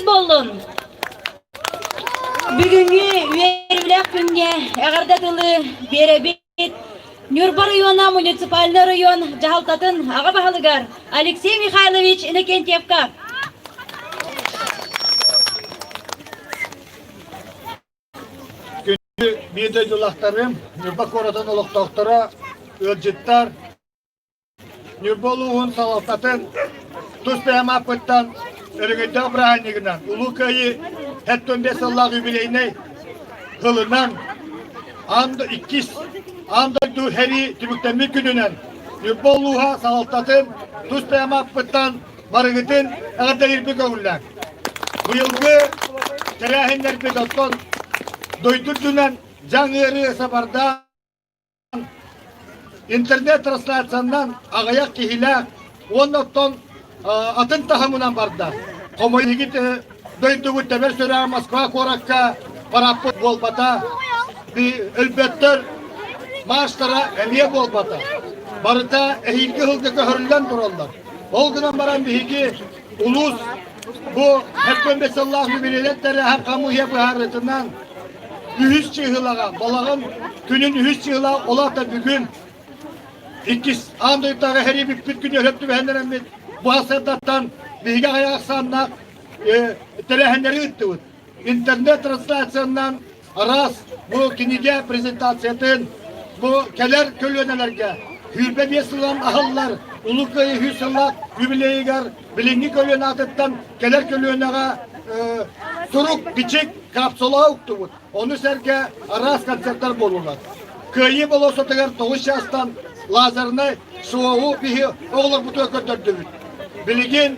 Буоллун! Бүгүҥҥү үөрүүлээх күҥҥэ эҕэрдэ тылы биэрэбит Ньурба района муниципальнай оройуон дьаһалтатын аҕа баһылыгар Алексей Михайлович Иннокентьевка. Күндү биир дойдулаахтарым, Ньурба куоратын олохтоохторо, ыалдьыттар, Ньурба улууһун салалтатын тус бэйэм ааппыттан Өрөгөйдөөх бырааһынньыгынан Улуу Кыайыы 75 сыллаах юбилейнай сылынан аан иккис аан дойду сэрии түмүктэммит күнүнэн Ньурба улууһа салалтатын тус бэйэм ааппыттан барыгытын эҕэрдэлиирбин көҥүллээҥ. Быйылгы тэрээһиннэрбит оттон дойду үрдүнэн дьаҥ ыарыы сабардаан Интернет-трансляциянан аҕыйах киһилээх уонна оттон атын таһымынан барда. Хомойугит дойдубут тэбэр сүрэҕэ Москва куоракка парааппыт буолбата. Өлбөттөр маастара эмиэ буолбата. Барыта эһиилги сылга көһөрүллэн тураллар. Ол гынан баран биһиги улуус бу 75 сыллаах юбилейдар тэрээһин хамыыһыйа быһаарыытынан үһүс чыыһылаҕа балаҕан күнүн үһүс чыыһыла ол аата бүгүн иккис аан дойдутааҕы сэрии бүппүт күнү өһөп түбэһиннэрэммит бу сырдаттан биһиги аҕыйах ахсааннаах тэрээһиннэри ыыттыбыт. Интернет-трансляциянан араас бу кинигэ презентациятын бу кэлэр көлүөнэлэргэ 25 сылынан аһыллар Улуу Кыайыы 100 сыллаах юбилейыгар билиҥҥи көлүөнэ аатыттан кэлэр көлүөнэҕэ сурук-бичик капсула уктубут. Ону сэргэ араас концерттар буоллулар. Кыайыы болуоссатыгар тоҕус чаастан лазернай шоу биһи оҕолорбутугар көрдөрдүбүт. Билигин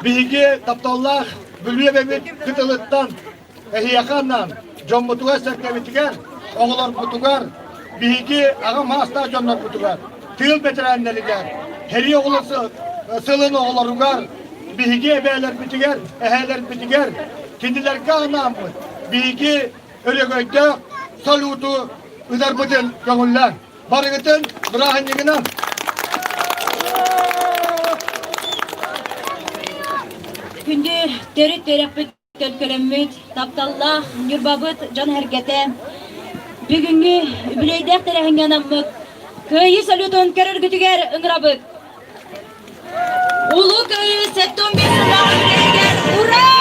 биһиги тапталлаах Бүлүү эбэбит кытылыттан Эһиэхэ анаан, дьоммутугар-сэргэбитигэр, оҕолорбутугар, биһиги аҕа маастаах дьоннорбутугар, тыыл бэтэрээннэригэр, сэрии оҕолор сылын оҕолоругар, биһиги эбээлэрбитигэр, эһээлэрбитигэр, кинилэргэ анааммыт биһиги өрөгөйдөөх салюту ыдарбытын көҥүллээн, барыгытын бырааһынньыгынан! Күндү төрүт үөрэхпит Төлкөлөммүт, тапталлаах Ньурбабыт дьон-сэргэтэ бүгүҥҥү үбүлүөйдээх тэрээһиҥҥэ анаммыт Кыайыы салютун көрөргүтүгэр ыҥырабыт! Улуу Кыайыы 75 сыллаах үбүлүөйүгэр ура!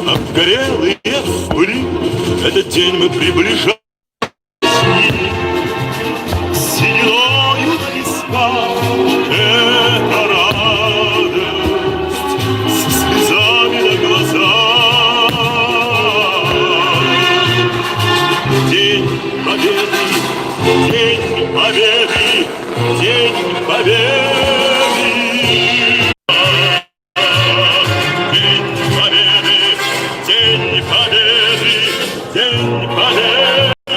Обгорелые в пыли, этот день мы приближаем. Сединою на висках это радость, со слезами на глазах. День Победы, День Победы, День Победы.